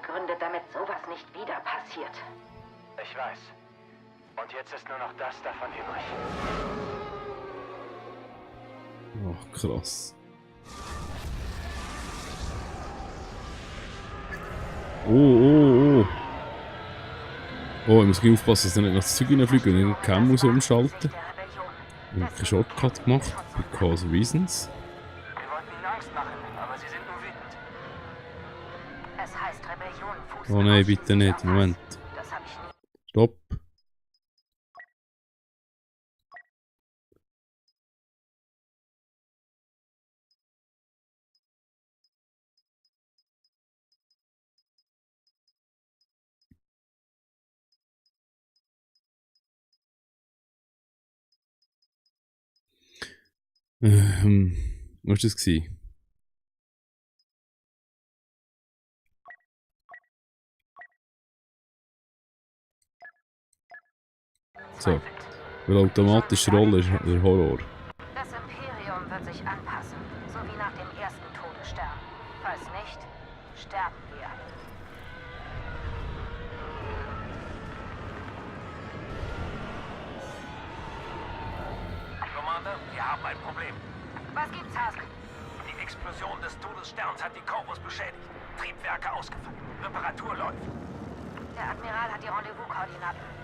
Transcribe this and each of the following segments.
begründet, damit sowas nicht wieder passiert. Ich weiß. Und jetzt ist nur noch das davon übrig. Ach, krass. Oh. Oh, ich muss aufpassen, dass er nicht nach das Zeug reinfliegt und den Cam muss umschalten. Ich habe keinen Shortcut gemacht, because reasons. Wir wollten ihnen Angst machen, aber sie sind nur wütend. Es heißt Rebellion, Fuß. Oh nein, bitte nicht. Moment. Das hab ich nie. Stopp. Was war das? So. Weil automatisch Rolle ist der Horror. Das Imperium wird sich anpassen, so wie nach dem ersten Todesstern. Falls nicht, sterben wir. Commander, wir haben ein Problem. Was gibt's, Hask? Die Explosion des Todessterns hat die Corvus beschädigt. Triebwerke ausgefallen. Reparatur läuft. Der Admiral hat die Rendezvous-Koordinaten.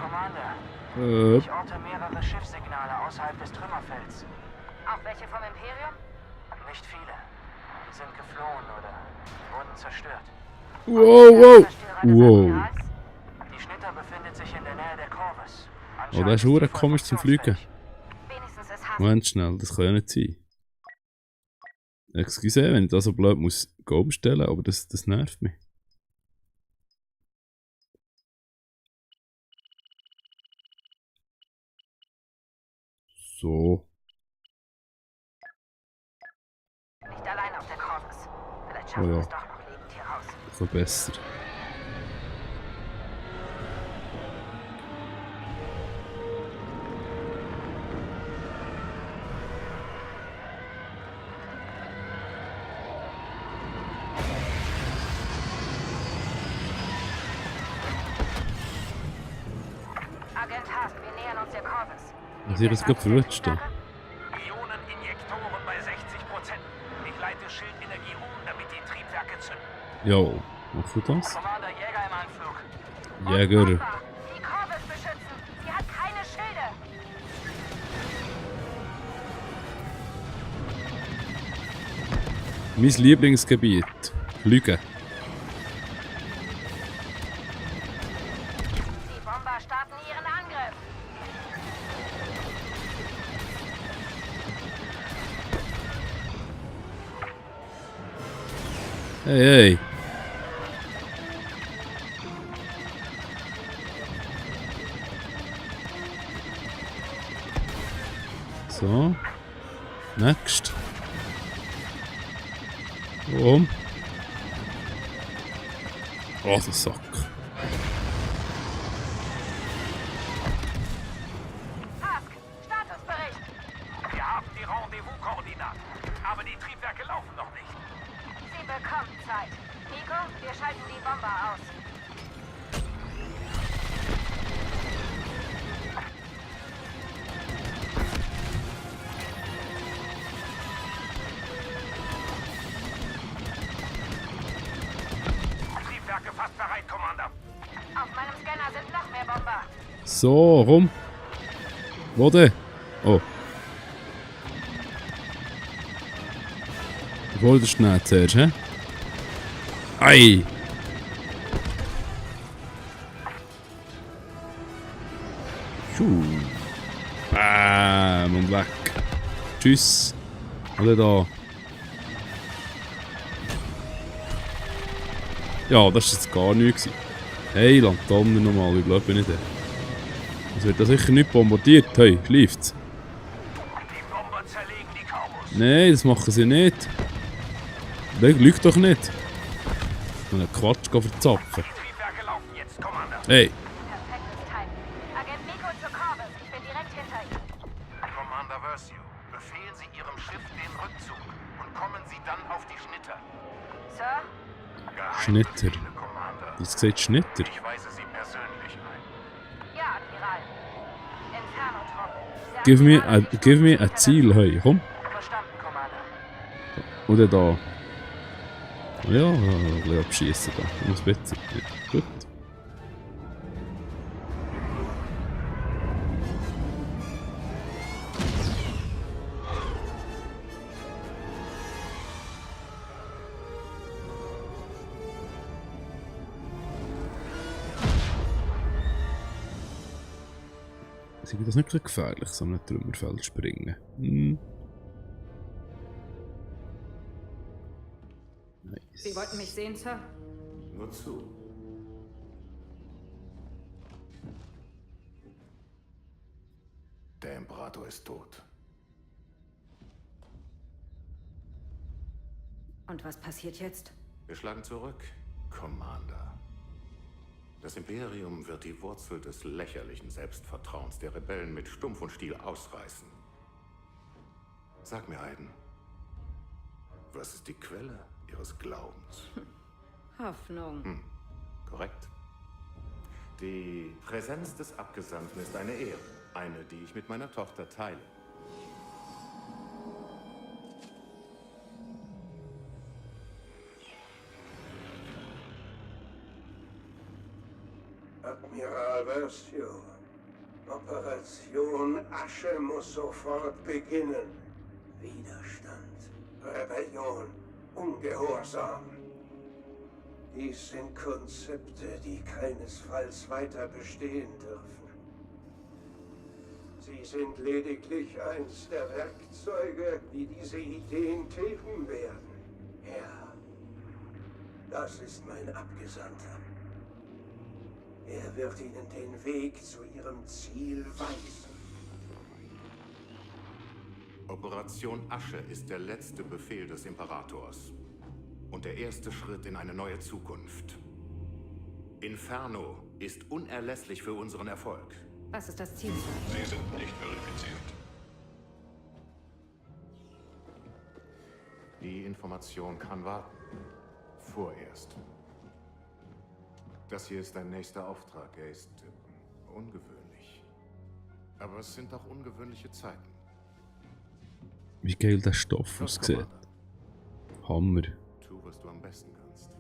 Commander, ich orte mehrere Schiffssignale außerhalb des Trümmerfelds. Auch welche vom Imperium? Nicht viele. Die sind geflohen oder wurden zerstört. Wow. Die Schnitter befindet sich in der Nähe der Corvus. Oh, das ist Anscheinend verdammt komisch zum Fliegen. Wenigstens ist Hask. Moment schnell, das kann ja nicht sein. Excuse, wenn ich das so blöd muss umstellen, aber das nervt mich. So. Nicht allein auf der Corvus. Vielleicht Oh schaffen wir ja. es doch noch lebend hier raus. So besser. Agent Hask, wir nähern uns der Corvus. Was ich das gerade verrutscht habe. Ioneninjektoren bei 60%. Ich leite Schildenergie um, damit die Triebwerke zünden. Jo, machst du das? Commander, Jäger im Anflug. Jäger. Die Corvus beschützen. Sie hat keine Schilde. Mein Lieblingsgebiet. Lügen. Die Bomber starten ihren Angriff. Hey. So. Next. Oh, der Sack. Hask, Statusbericht. Wir haben die Rendezvous-Koordinaten. Aber die Triebwerke laufen noch nicht. Sie bekommen Zeit. Nico, wir schalten die Bomber aus. Triebwerke fast bereit, Commander. Auf meinem Scanner sind noch mehr Bomber. So, rum. Wo denn? Oh. Ich wollte schnell zuerst, hä? Ei! Schuh. Bam und weg. Tschüss. Alle da. Ja, das war jetzt gar nichts. Hey, Lanterne nochmal, wie blöd bin ich denn? Es wird da sicher nicht bombardiert. Hey, schläft's? Die Bomber zerlegen die Corvus. Nein, das machen sie nicht. Lügt doch nicht. So einen Quatsch verzapfen. Die Triebwerke laufen jetzt, Commander. Hey, Perfektes Timing. Agent Nico zur Corvus. Ich bin direkt hinter ihm. Commander Versio, Befehlen Sie Ihrem Schiff den Rückzug und kommen Sie dann auf die Schnitter. Sir? Schnitter. Commander. Das gesagt Schnitter. Ich weise Sie persönlich ein. Ja, Admiral. Inferno-Truppen. Give me ein Ziel, hey, komm. Verstanden, Commander. Oder da. Ja, ein bisschen abschießen da. Ich muss besser. Gut. Ist das nicht gefährlich, so einem Trümmerfeld springen? Hm. Nice. Sie wollten mich sehen, Sir? Nur zu. Der Imperator ist tot. Und was passiert jetzt? Wir schlagen zurück, Commander. Das Imperium wird die Wurzel des lächerlichen Selbstvertrauens der Rebellen mit Stumpf und Stiel ausreißen. Sag mir, Aiden, was ist die Quelle Ihres Glaubens? Hoffnung. Korrekt. Die Präsenz des Abgesandten ist eine Ehre. Eine, die ich mit meiner Tochter teile. Admiral Versio, Operation Asche muss sofort beginnen. Widerstand, Rebellion, Ungehorsam. Dies sind Konzepte, die keinesfalls weiter bestehen dürfen. Sie sind lediglich eins der Werkzeuge, die diese Ideen tilgen werden. Herr, das ist mein Abgesandter. Er wird Ihnen den Weg zu Ihrem Ziel weisen. Operation Asche ist der letzte Befehl des Imperators. Und der erste Schritt in eine neue Zukunft. Inferno ist unerlässlich für unseren Erfolg. Was ist das Ziel? Sie sind nicht verifiziert. Die Information kann warten. Vorerst. Das hier ist ein nächster Auftrag. Er ist ungewöhnlich. Aber es sind auch ungewöhnliche Zeiten. Wie geil der Stoff Los, aussieht. Commander. Hammer. Tu, was du am besten kannst.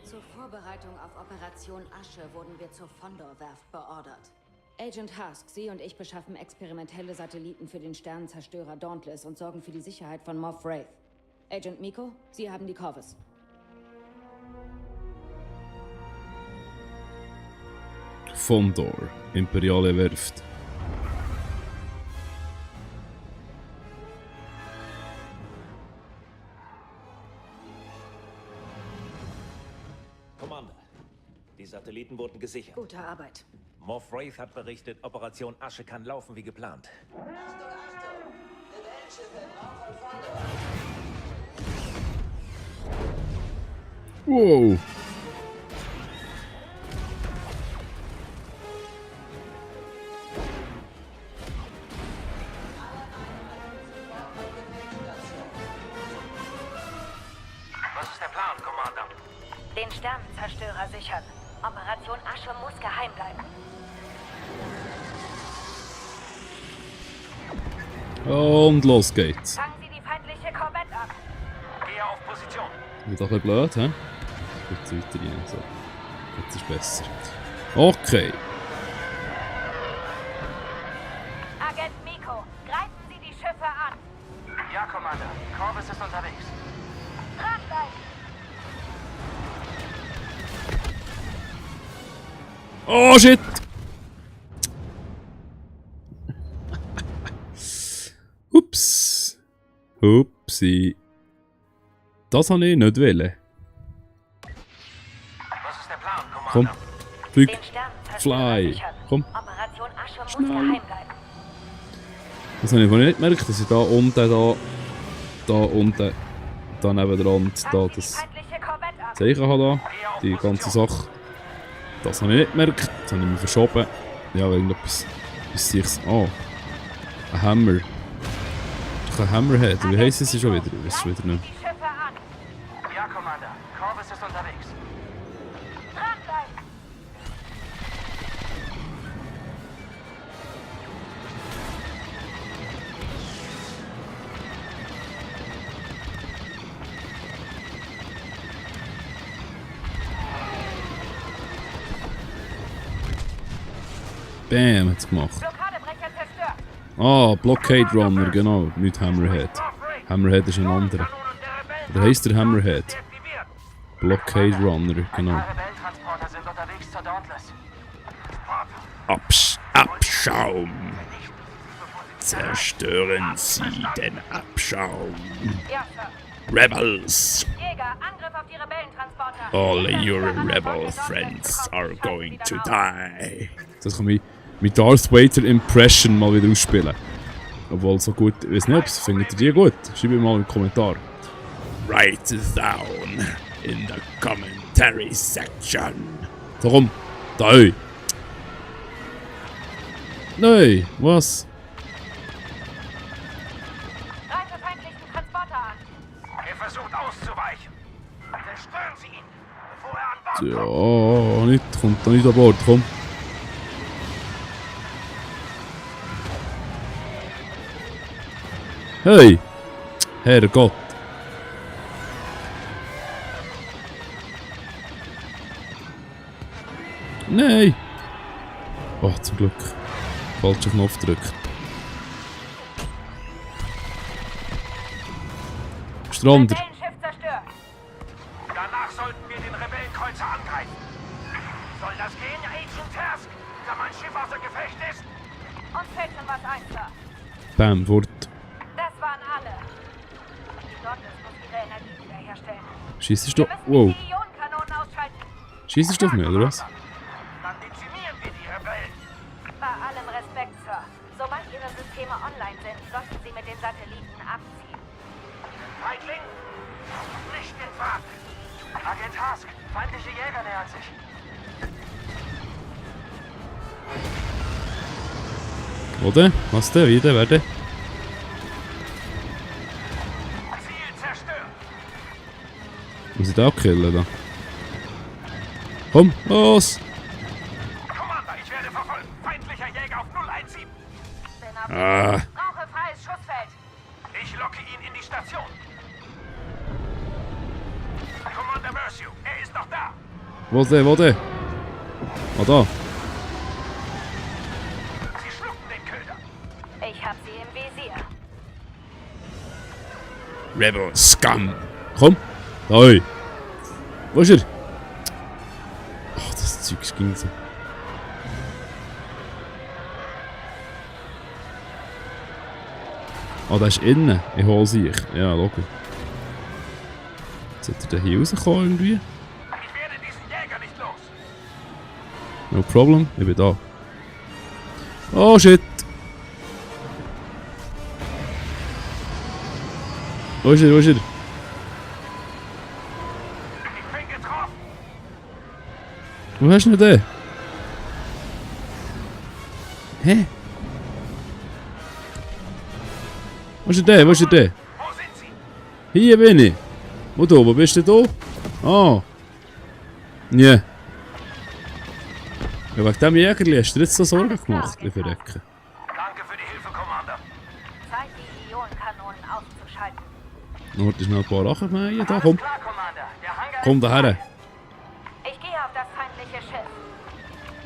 Zur Vorbereitung auf Operation Asche wurden wir zur Fondor-Werft beordert. Agent Hask, Sie und ich beschaffen experimentelle Satelliten für den Sternenzerstörer Dauntless und sorgen für die Sicherheit von Moff Wraith. Agent Miko, Sie haben die Corvus. Fondor, Imperiale Werft. Commander, die Satelliten wurden gesichert. Gute Arbeit. Moff Wraith hat berichtet, Operation Asche kann laufen wie geplant. Wow. Was ist der Plan, Commander? Den Sternenzerstörer sichern. Operation Asche muss geheim bleiben. Und los geht's. Fangen Sie die feindliche Korvette ab. Gehe auf Position. Wird doch ein bisschen blöd, hä? Jetzt weiter rein, so. Jetzt ist besser. Okay. Agent Miko, greifen Sie die Schiffe an. Ja, Commander. Corvus ist unterwegs. Tragt euch! Oh shit! Ups. Upsi. Das habe ich nicht wollen. Was ist der Plan, Commander? Komm, flieg. Den Sternenzerstörer Fly. sichern. Komm. Operation Asche muss Schnell. geheim bleiben. Das habe ich vorhin nicht gemerkt, dass ich da unten, da unten, da nebendran, da das Zeichen habe, da, die ganze Sache. Das habe ich nicht gemerkt, das habe ich mir verschoben. Ja, irgendetwas, bis ich ein Hammer. Ein Hammerhead, wie heisst es schon wieder? Ich weiß es schon wieder nicht. Ja, Commander. Corvus ist unterwegs. Bam, hat's gemacht. Ah, Blockade Runner, genau, nicht Hammerhead. Hammerhead ist ein anderer. Oder heisst der Hammerhead? Blockade Runner, genau. Abschaum! Zerstören Sie den Abschaum! Rebels! All your rebel friends are going to die. Das kann ich mit Darth Vader Impression mal wieder ausspielen. Obwohl so gut, ich weiß nicht, findet ihr die gut? Schreibt mir mal im Kommentar. Write it down in the commentary section. So komm, da ey. Nein, was? Greife feindlichen Transporter an. Er versucht auszuweichen. Zerstören Sie ihn, bevor er an Bord kommt. Ja, nicht, kommt da nicht an Bord, komm. Hey! Herrgott! Nein! Oh, zum Glück. Falscher Knopf drückt. Strander! Rebellenschiff zerstört. Danach sollten wir den Rebellenkreuzer angreifen. Soll das gehen, Agent Task? Da mein Schiff außer Gefecht ist? Uns fällt schon was ein, Sir. Bam, Wort. Das waren alle. Die Dauntless muss ihre Energie wiederherstellen. Schießt du? Wir müssen Wow. die Ionenkanonen ausschalten. Schießt du auf mich, oder was? Dann dezimieren wir die Rebellen. Bei allem Respekt, Sir. Sobald Ihre Systeme online sind, sollten Sie mit den Satelliten abziehen. Feigling? Nicht in Fahrt. Agent Hask, feindliche Jäger nähern sich. Wo denn? Was denn? Wie denn? Wer denn? Ziel zerstört. Muss ich da auch killen, da? Komm, los! Commander, ich werde verfolgt. Feindlicher Jäger auf 017. Bin auf Ah, Brauche freies Schussfeld. Ich locke ihn in die Station. Commander Merciu, er ist noch da. wo denn? Wo denn? Ah, da. Sie schlucken den Köder. Ich hab Sie im Visier. Rebel Scum! Komm! Da, ey! Wo ist er? Ach, das Zeug ging so. Ah, der ist innen. Ich hol sich. Ja, logisch. Sollte er hier rauskommen irgendwie? Ich werde diesen Jäger nicht los. No problem, ich bin da. Oh shit! Wo ist er? Wo ist er? Ich bin getroffen. Wo hast du denn den? Hä? Wo ist der? Wo ist der? Wo sind Sie? Hier bin ich. Wo bist du da? Ah. Ja. Ja, wegen dem Jägerli hast du dir jetzt so Sorgen gemacht, ich verrecke. Danke für die Hilfe, Commander. Zeit, die Ionenkanonen auszuschalten. Nur schnell ein paar Rachen mähen. Da, komm. Klar, Commander. Der Hangar Komm daher. Ich gehe auf das feindliche Schiff.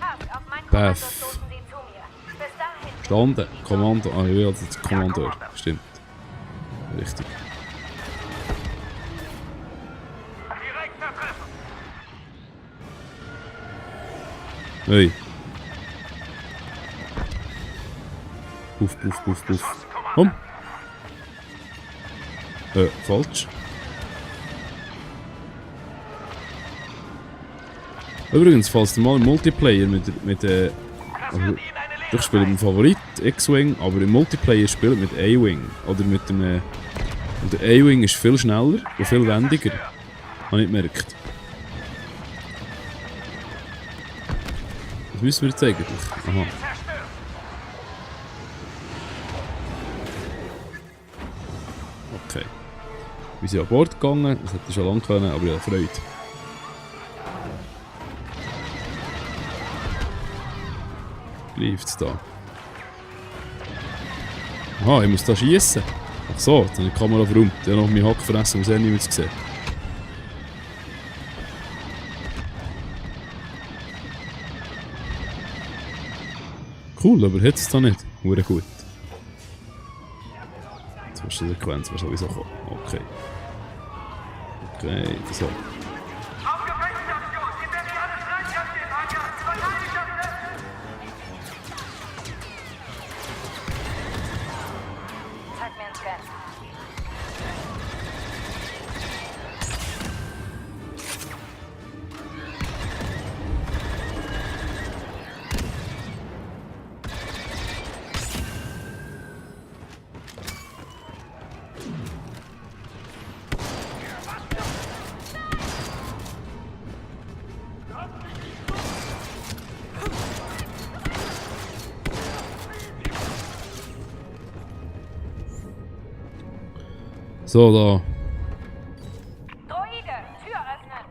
Hask, auf mein Bäff. Kommando stoßen Sie zu mir. Bis dahin. Standen. Kommando. Ah, ich will jetzt Kommandeur. Stimmt. Richtig. Direkter Treffer. Hey. Puff, puff, puff, puff. Komm. Falsch. Übrigens, falls du mal im Multiplayer mit Das wird Ihnen eine Ich spiele mit dem Favorit X-Wing, aber im Multiplayer spiele ich mit A-Wing. Oder mit einem... Und der A-Wing ist viel schneller und viel wendiger. Habe ich gemerkt. Was müssen wir jetzt eigentlich? Aha. Okay. Wir sind an Bord gegangen, das hätte ich schon lange können, aber ja, Freude. Bleibt da. Aha, ich muss da schießen. Ach so, dann habe ich die Kamera verräumt. Ich habe noch meinen Hack fressen, muss niemand sehen. Cool, aber jetzt es da nicht. Nur gut. Jetzt musst du die Sequenz sowieso kommen. Okay. Okay, so. Zeig mir einen Scan. So, da. Droide, Tür öffnen.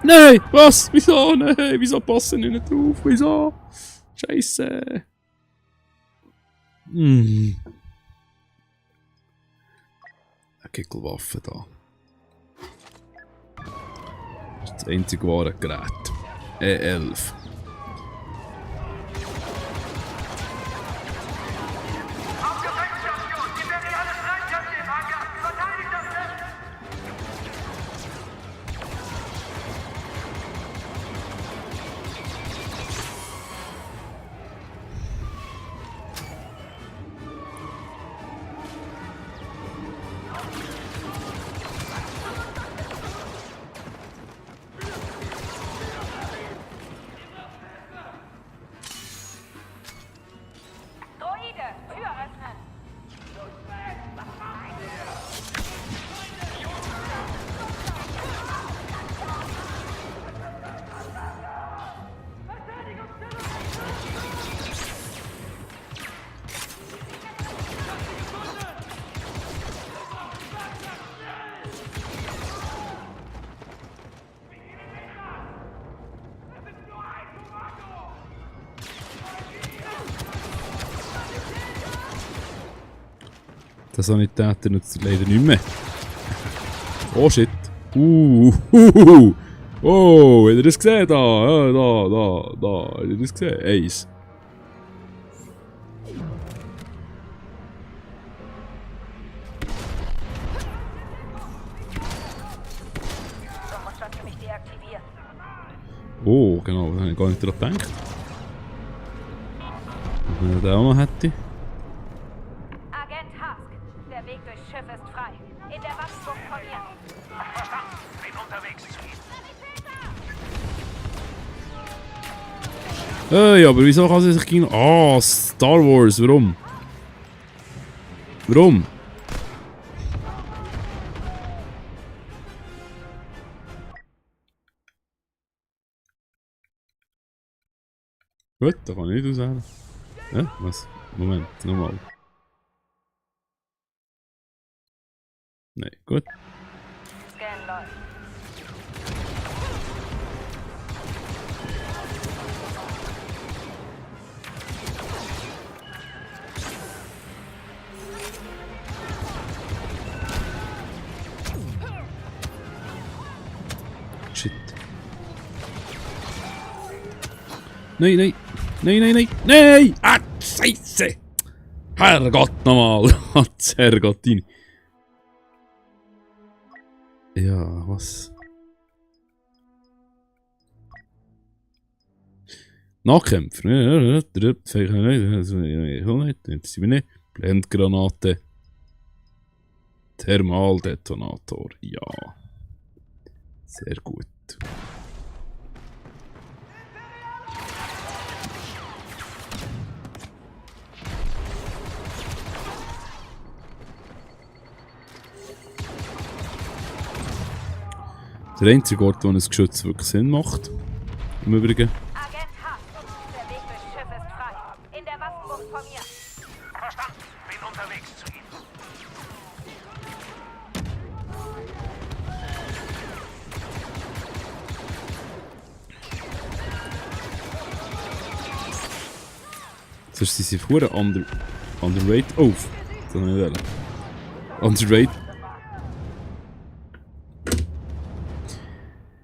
Nein! Was? Wieso? Nein! Wieso passen die nicht drauf? Wieso? Scheiße! Eine Kickelwaffe da. Das ist das einzige wahre Gerät. E11. Droide, Tür öffnen. Der Sanitäter nutzt leider nicht mehr. Oh shit. Oh, habt ihr das gesehen? Da, ja, da. Habt ihr das gesehen? Eins. Du musst das für mich deaktivieren. Oh, genau, da habe ich gar nicht daran gedacht. Wenn ich den auch noch hätte. Agent Hask, der Weg durchs Schiff ist frei. In der Wachsbucht von mir. Verstanden. Bin unterwegs. Ey, aber wieso kann sie sich gegen... Ah, Star Wars, warum? Warum? Gut, da kann ich nicht auswählen. Ja, was? Moment, nochmal. Nein, gut. Scan läuft. Shit. Nein! Nein! Ah, Scheiße! Herrgott nochmal! Herrgott rein. Ja, was? Nahkämpfer. Blendgranate. Thermaldetonator. Ja. Sehr gut. Der einzige Ort, wo ein Geschütz wirklich Sinn macht. Im Übrigen. Agent Hask, der Weg durchs Schiff ist frei. In der Waffenbucht vor mir. Verstanden. Bin unterwegs zu ihm. Sonst sind sie vorher underrated. Oh, das habe ich nicht wollen. Underrated.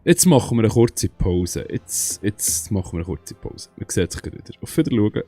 Jetzt machen wir eine kurze Pause. Jetzt machen wir eine kurze Pause. Wir sehen uns gleich wieder. Auf Wiedersehen.